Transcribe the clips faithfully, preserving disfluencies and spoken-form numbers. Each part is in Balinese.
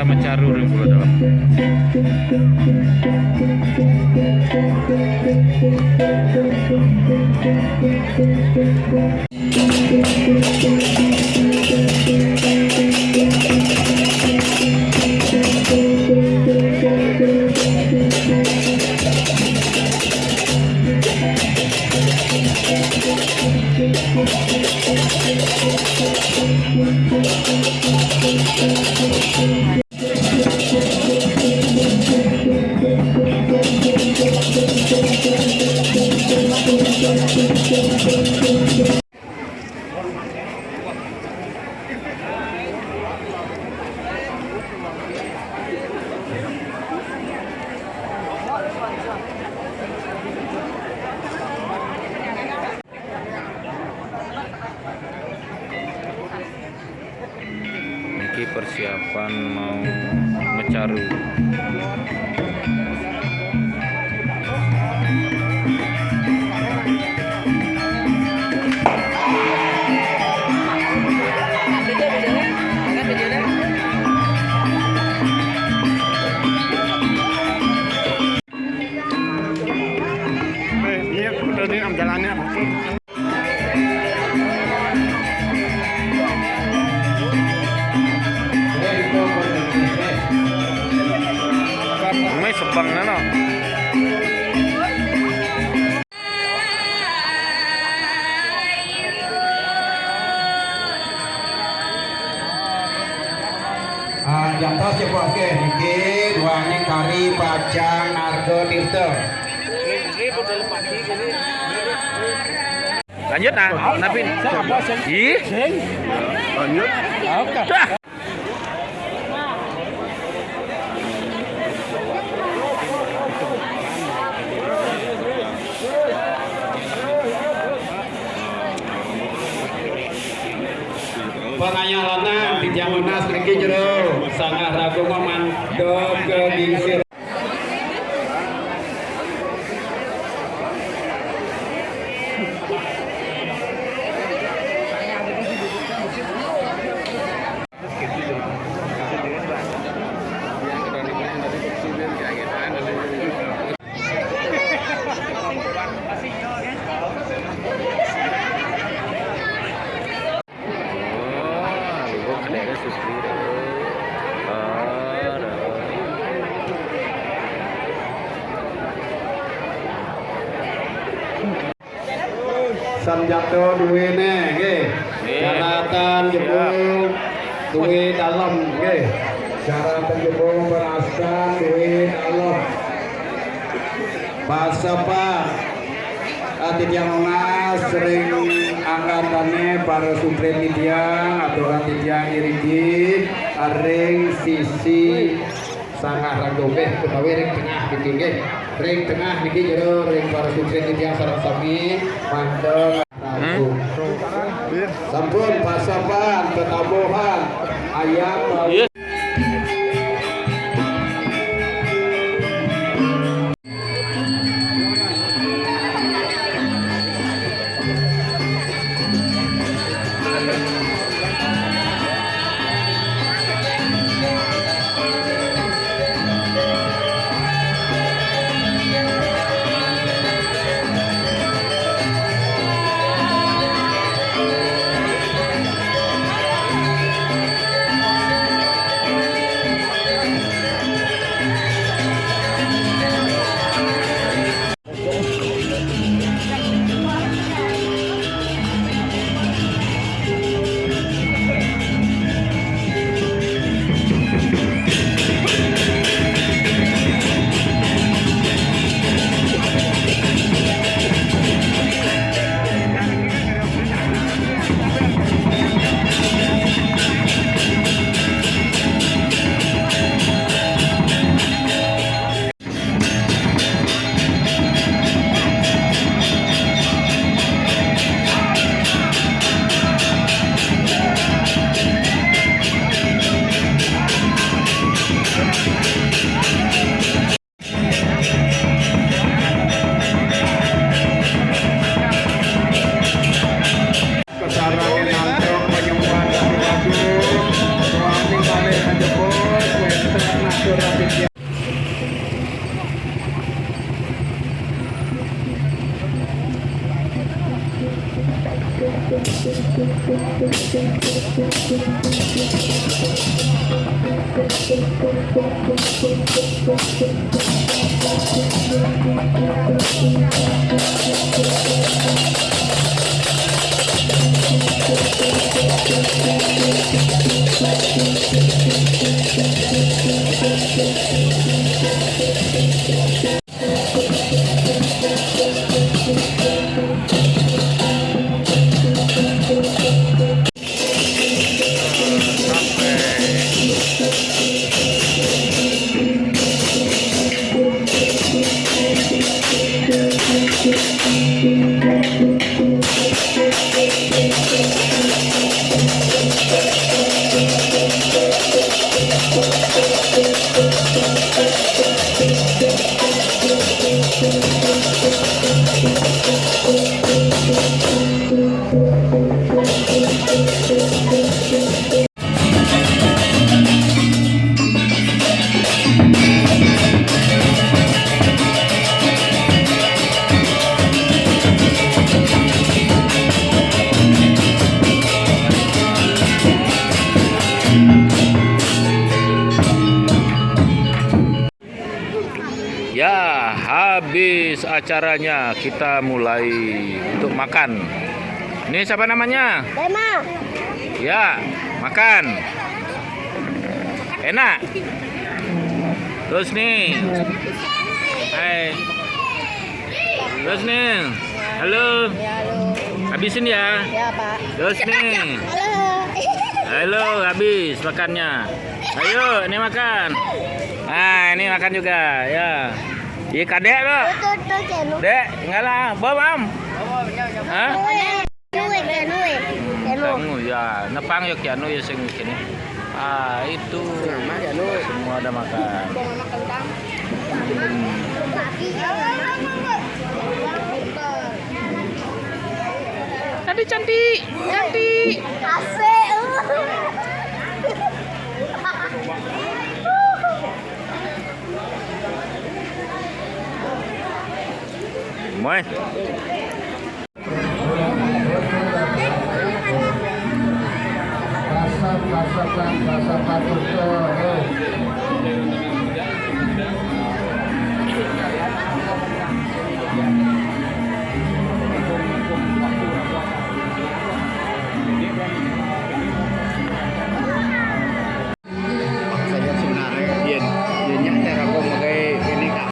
Sama caru ring Pulo Dalem. Niki persiapan mau mecaru. Eh, iya, udah nih, am jalannya. Ini sebang nana. Ah, jam tas ya, Pak. Oke, niki duaning kari pacang Arga Tirta. Lanjut nah, tapi ih. Lanjut. Dah. Pangayah lanang titiang nunas mriki jero, Sangah Ragung mandheg gingsir. Sanjata duwene, nggih. Nggih. Caratan jebul duwe dalem, nggih. Caratan jebul perasan duwe dalem. Pasapan, ah, titiang nunas ring angkatane para suprit titiang, aturan titiang iriki, ring sisi Sangah Ragung, nggih, utawi ring tengah niki, nggih. Ring tengah niki jero ring para suprit titiang sareng sami, mantun Ragung. Sampun pasapan, tetabuhan, ayam, iya. Ya, habis acaranya, kita mulai untuk makan. Ini siapa namanya? Dema. Ya, makan. Enak. Terus nih. Hai. Terus nih. Halo. Ya, halo. Habisin ya. Ya, Pak. Terus nih. Halo. Halo, habis makannya. Ayo, ini makan. Nah, ini makan juga, ya. Iya, kadek lo. Tuh, tuh, tuh, Cenu. Dek, enggak lah. Bom, am. Hah? Cenu, Cenu, Cenu. Cenu, ya. Nepang yuk, Cenu, ya, sing kene. Ah, itu. Nama Cenu. Semua ada makan. Cantik, cantik, cantik. Asik. Moi. Saya sebenarnya, yen, yen nyak cara aku makai ini, Kak.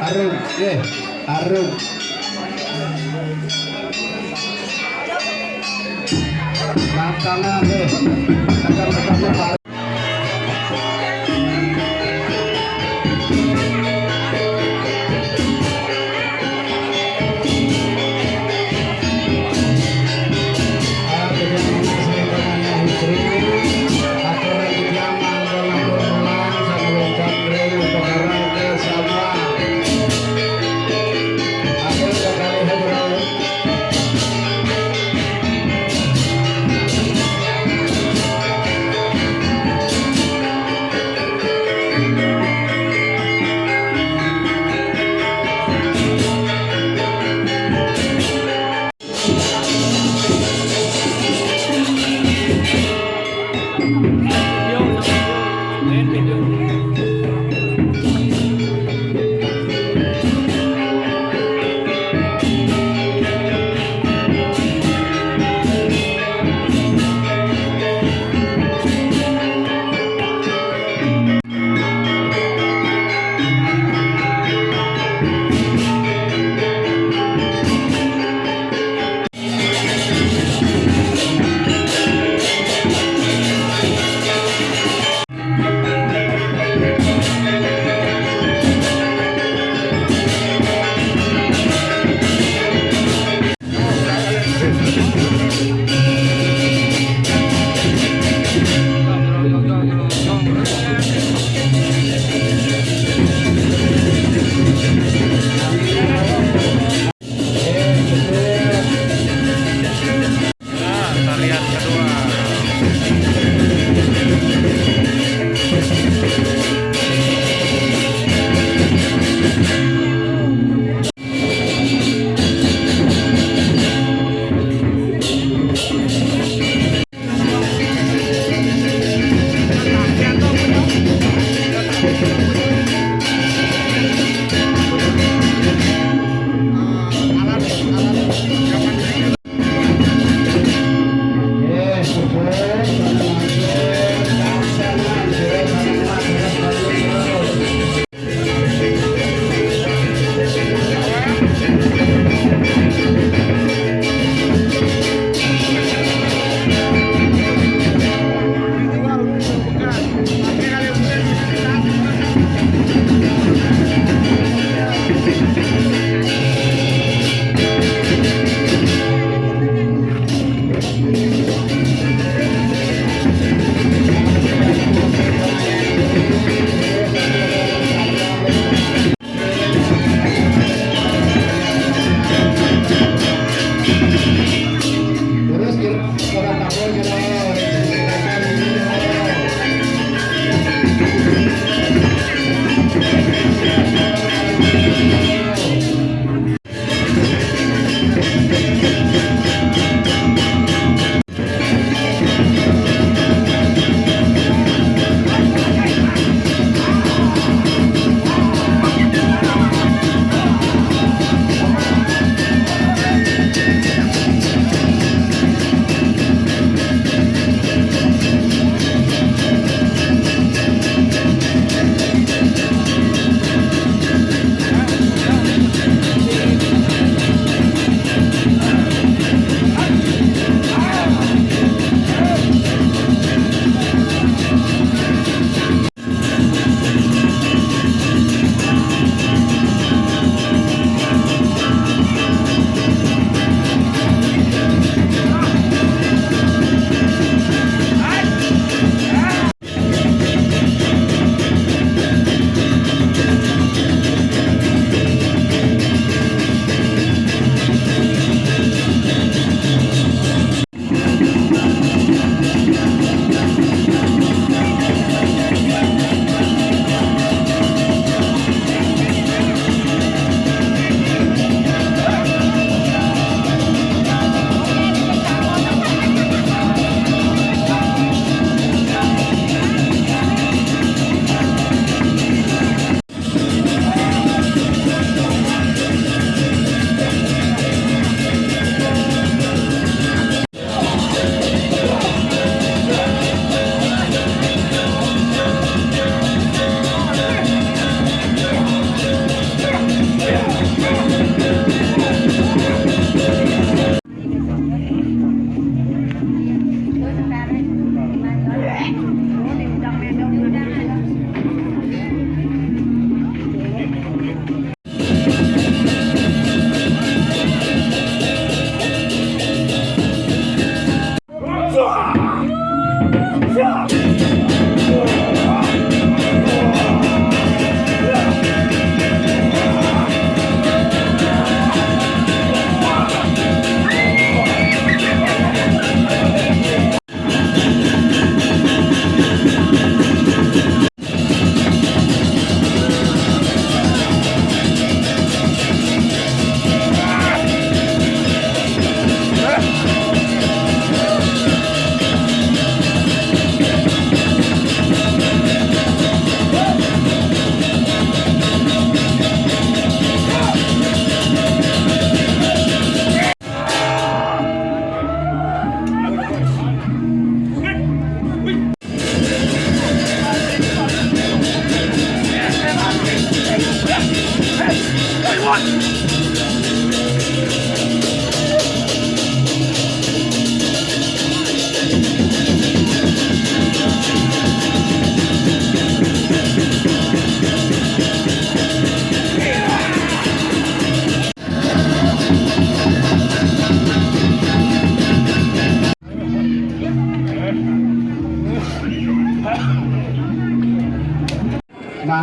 Arum, eh, arum. Tantangan, eh. Tantangan.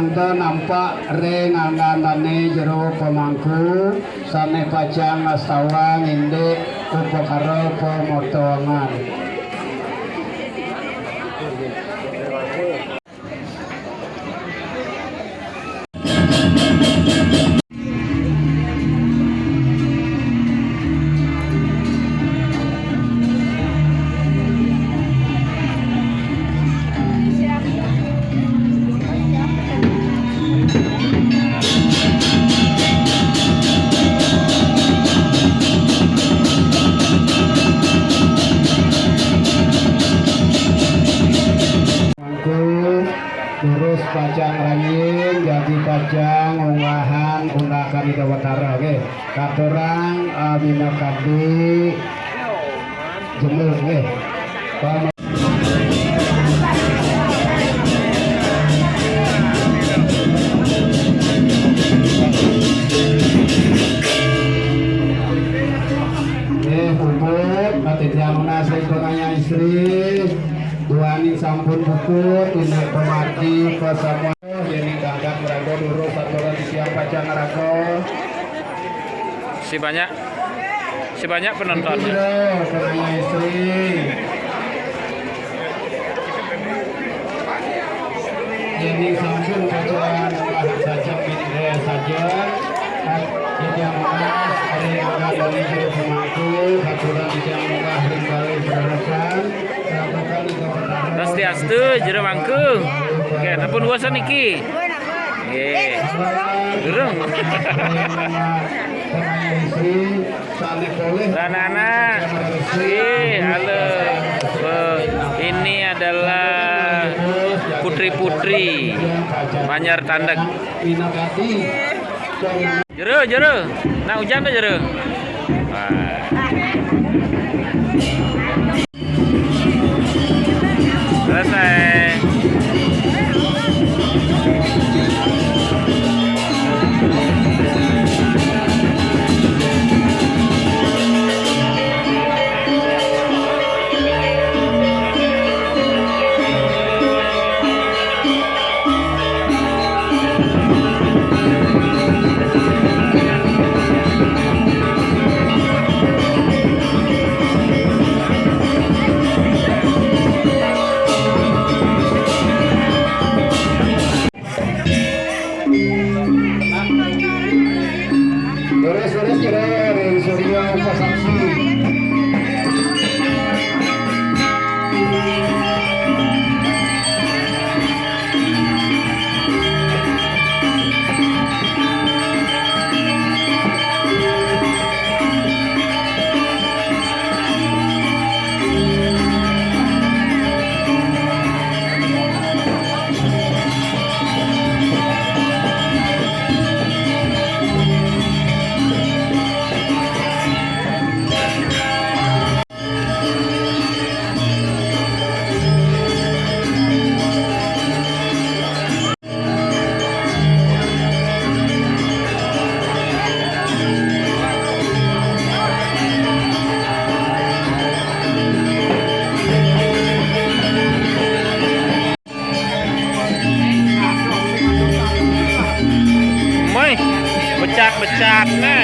Ento nampak ring anggan dané jero pemangku sané pacang ngastawa ngindik upakara pamotongan. Mangku, terus pacang rangin, jadi pacang unggahan undakan Ida Batara, nggih. Katurang, eh, minakadi jemur, nggih. Pam- Nggih, puput, patidang nunas ring pangayah istri, duaning sampun puput, indik pamargi, pasamuan, yéning kangkat maraga durus aturan titiang pacang ngraga. Si banyak, si banyak penontonnya. Puput, pangayah istri. Yéning sampun katurang munggah saja, eh, saja. Titiang munggah ring anggan dané jero pemangku, katurang titiang munggah ring balé perarakan, serampakan Ida Batara. Swastiastu, jero mangku. Oké, ampun bosen niki. Nggih. Durung. Anak-anak, ih, halo. Oh, ini adalah putri-putri Banjar Tandeg. Jero, jero. Nak ujan tuh, jero. Wah. Selesai. Leres-leres kira ring Surya Pasaksi. Meh, becak-becak neh.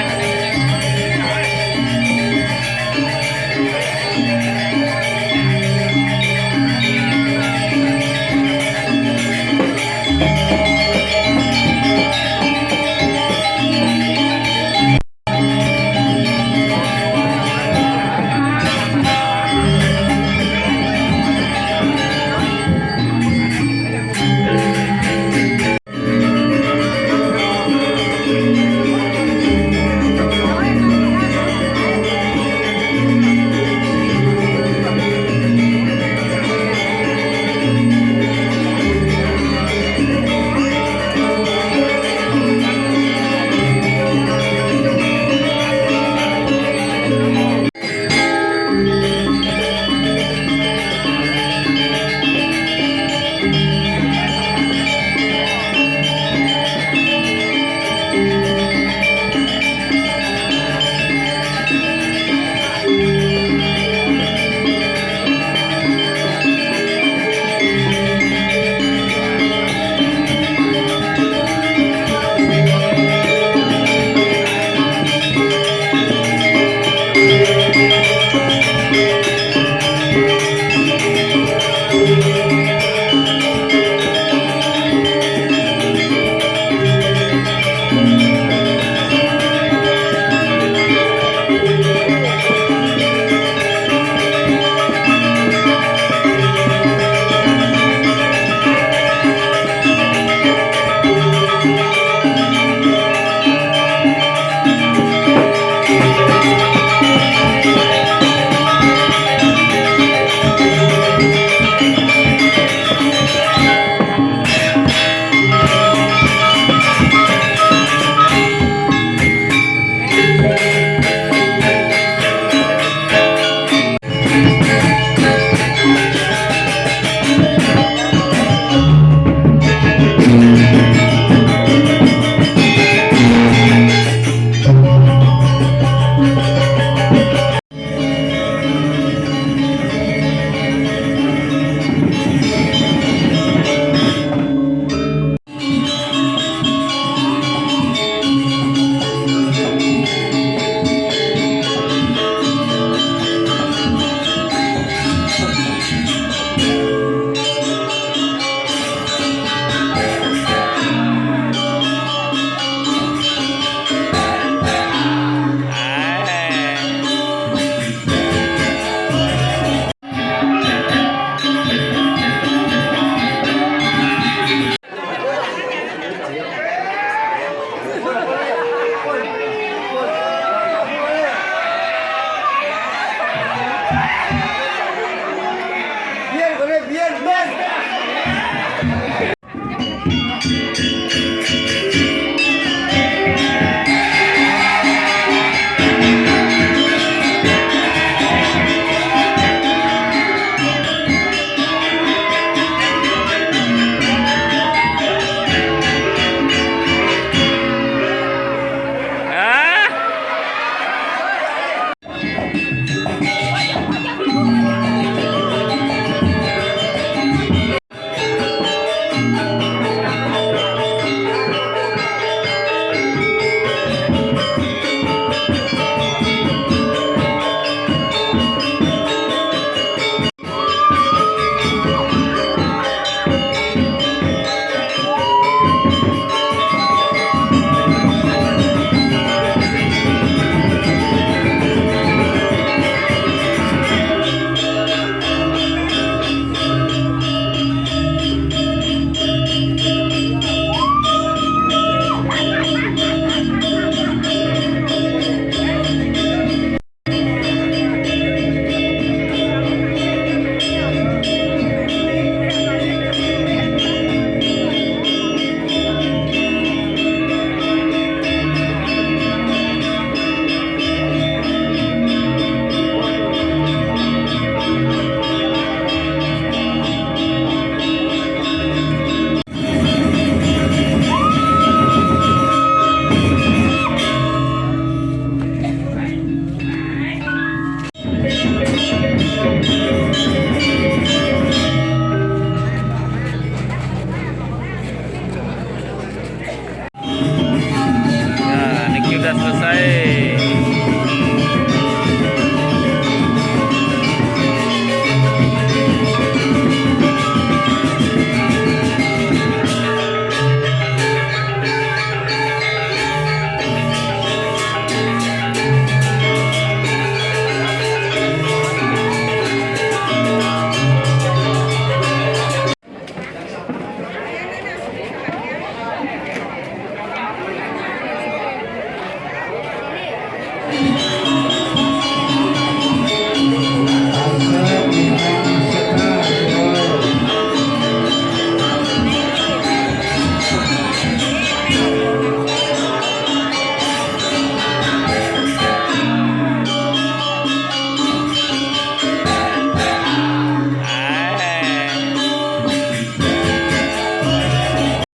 Selesai.